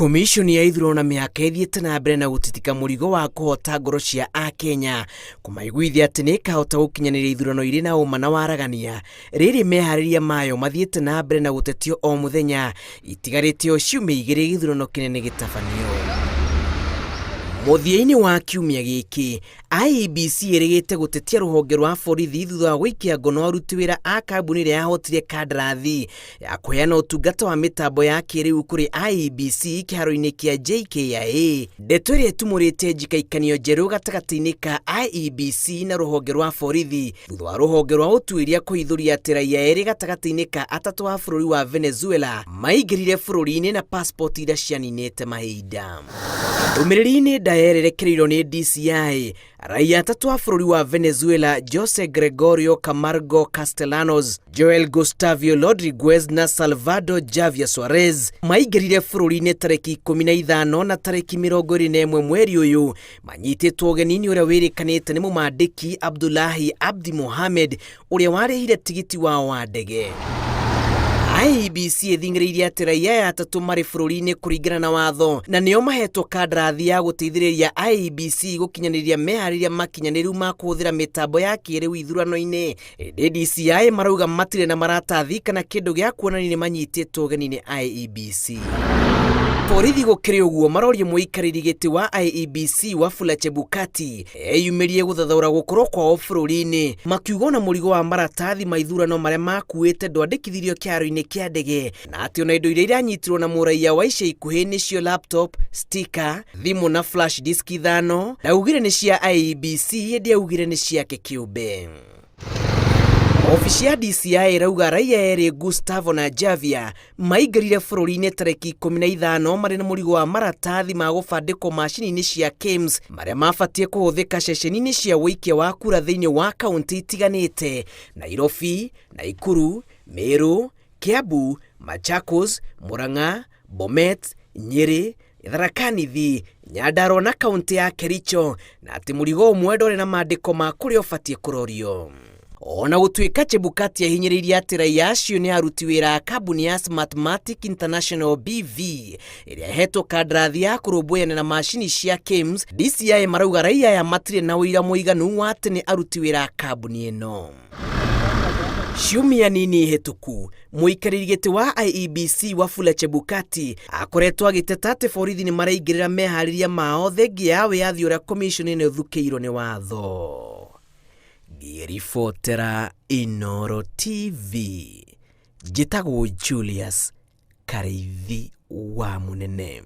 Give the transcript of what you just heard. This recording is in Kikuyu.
Komishoni ya ithurano na mĩhaka ĩthiĩte na mbere na gũtitika mũrigo wa kũhota ngoro cia Akenya kũmaiguithia atĩ nĩ ĩkahota gũkinyanĩria ithurano irĩ na ũma na waragania rĩrĩ meharĩria mayo mathiĩte na mbere na gũtetio o mũthenya itigarĩte o ciumia igĩrĩ gĩthurano kĩnene gĩtabanio. Mũthia-inĩ wa kiumia gĩkĩ, IEBC ĩrĩgĩte gũtetia rũhonge rwa borithi thutha wa gũikia ngono aruti wĩra a kambuni ĩrĩa yahotire kandarathi ya kũheana ũtungata wa mĩtambo ya kĩrĩu kũrĩ IEBC kĩharo-inĩ kĩa JKIA. Ndeto ĩrĩa ĩtumũrĩte njikaikanio njerũ gatagatĩ-inĩ ka IEBC na rũhonge rwa borithi thutha wa rũhonge rwa ũtuĩria kũhithũria atĩ raia erĩ gatagatĩ-inĩ ka atatũ a bũrũri wa Venezuela maingĩrire bũrũri-inĩ na passport iria cianinĩte mahinda. Ndũmĩrĩri-inĩ ndaya ĩrerekereirwo nĩ DCI, raia atatũ a bũrũri wa Venezuela Jose Gregorio Camargo Castellanos, Joel Gustavio Rodriguez na Salvador Javier Suarez maingĩrire bũrũri-inĩ tarĩki 15 na tarĩki 21 mweri ũyũ manyitĩtwo ũgeni nĩ ũrĩa wĩrĩkanĩte nĩ mũmandĩki Abdullahi Abdi Mohamed ũrĩa warĩhire tigiti wao wa ndege. IEBC ĩthing'ĩrĩirie atĩ raia aya atatũ marĩ bũrũri-inĩ kũringana na watho na nĩo mahetwo kandarathi ya gũteithĩrĩria IEBC gũkinyanĩria meharĩria makinyanĩru ma kũhũthĩra mĩtambo ya kĩrĩu ithurano-inĩ. Ĩndĩ DCI marauga matirĩ na maratathi kana kĩndũ gĩa kuonania nĩ manyitĩtwo ũgeni nĩ IEBC. Borithi gũkĩrĩ ũguo maroria mũikarĩri gĩtĩ wa IEBC Wafula Chebukati eyumĩrie gũthathaũra gũkorwo kwao bũrũri-inĩ, makiuga ona mũrigo wa maratathi ma ithurano marĩa makuĩte ndwandĩkithirio kĩharo-inĩ kĩa ndege, na atĩ ona indo iria iranyitirwo na mũraiya wa ica ikuhĩ nĩcio laptop, sticker, thimũ na flash disk ithano, ndaugire nĩ cia IEBC ĩndĩ augire nĩ ciake kĩũmbe. Obici ya DCI ĩrauga raia erĩ Gustavo na Javier maingĩrire bũrũri-inĩ tarĩki 15 marĩ na mũrigo wa maratathi ma gũbandĩkwo macini-inĩ cia KIMS marĩa mabatiĩ kũhũthĩka ceceni-inĩ cia ũikia wa kura thĩinĩ wa kaunti itiganĩte Nairobi, Naikuru, Meru, Kiambu, Machakos, Murang'a, Bomet, Nyeri, Tharaka Nithi, Nyandarua na kaunti ya Kericho na atĩ mũrigo ũmwe ndwarĩ na mandĩko ma kũrĩa ũbatiĩ kũrorio. Ona gũtuĩka Chebukati ahinyĩrĩirie atĩ raia acio nĩ aruti wĩra a kambuni ya Smartmatic International BV ĩrĩa ĩhetwo kandarathi ya kũrũmbũyania na macini cia KIMS, DCI marauga raia aya matirĩ na ũira mũiganu wa atĩ nĩ aruti wĩra a kambuni ĩno. Ciumia nini hĩtũku, mũikarĩri gĩtĩ wa IEBC Wafula Chebukati akoretwo agĩteta atĩ borithi nĩ maraingĩrĩra meharĩria mao thengia ya wĩyathi ũrĩa komishoni ĩno ĩthukĩirwo nĩ watho. Ngĩribotera Inooro TV, njĩtagwo Julius Karĩithi wa Mũnene.